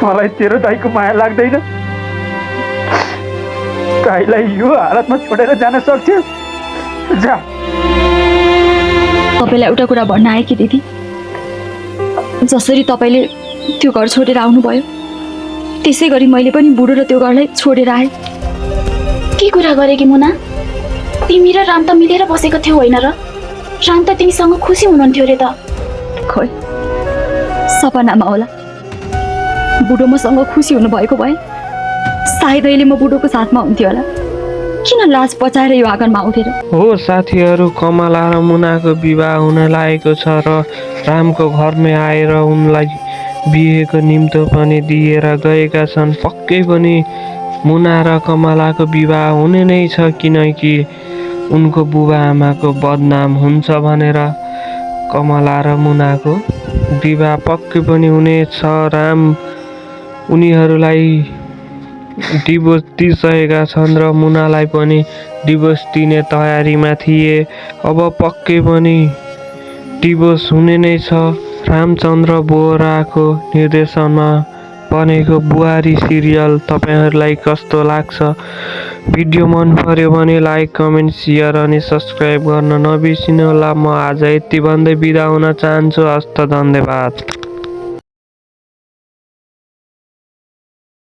मलाई तेरो दाइको माया लाग्दैन। दाइलाई यो हालतमा छोडेर जान सक्थ्यो? जा। तपाईँलाई एउटा कुरा भन्न आएँ कि दिदी, जसरी तपाईँले त्यो घर छोडेर आउनुभयो त्यसै गरी मैले पनि बुढो र त्यो घरलाई छोडेर आएँ। के कुरा गरे कि मुना? तिमी र राम त मिलेर बसेको थियो होइन र? राम त तिमीसँग खुसी हुनुहुन्थ्यो रे त। खोइ, सपनामा होला। बुढो मसँग खुसी हुनुभएको भए सायद अहिले म बुढोको साथमा हुन्थ्यो होला। किन लाज पचाएर यो आँगनमा उठेर? हो साथीहरू, कमला र मुनाको विवाह हुन लागेको छ र रामको घरमै आएर उनलाई बिहेको निम्तो पनि दिएर गएका छन्। पक्कै पनि मुना र कमलाको विवाह हुने नै छ, किनकि उनको बुबा आमाको बदनाम हुन्छ भनेर कमला र मुनाको विवाह पक्कै पनि हुनेछ। राम उनीहरूलाई डिभोर्स दिइसकेका छन् र मुनालाई पनि डिभोर्स दिने तयारीमा थिए। अब पक्कै पनि डिभोर्स हुने नै छ। रामचन्द्र बोहराको निर्देशनमा बनेको बुहारी सिरियल तपाईँहरूलाई कस्तो लाग्छ? भिडियो मन पर्यो भने लाइक, कमेन्ट, सेयर अनि सब्सक्राइब गर्न नबिर्सिनुहोला। म आज यति भन्दै बिदा हुन चाहन्छु। हस्त, धन्यवाद।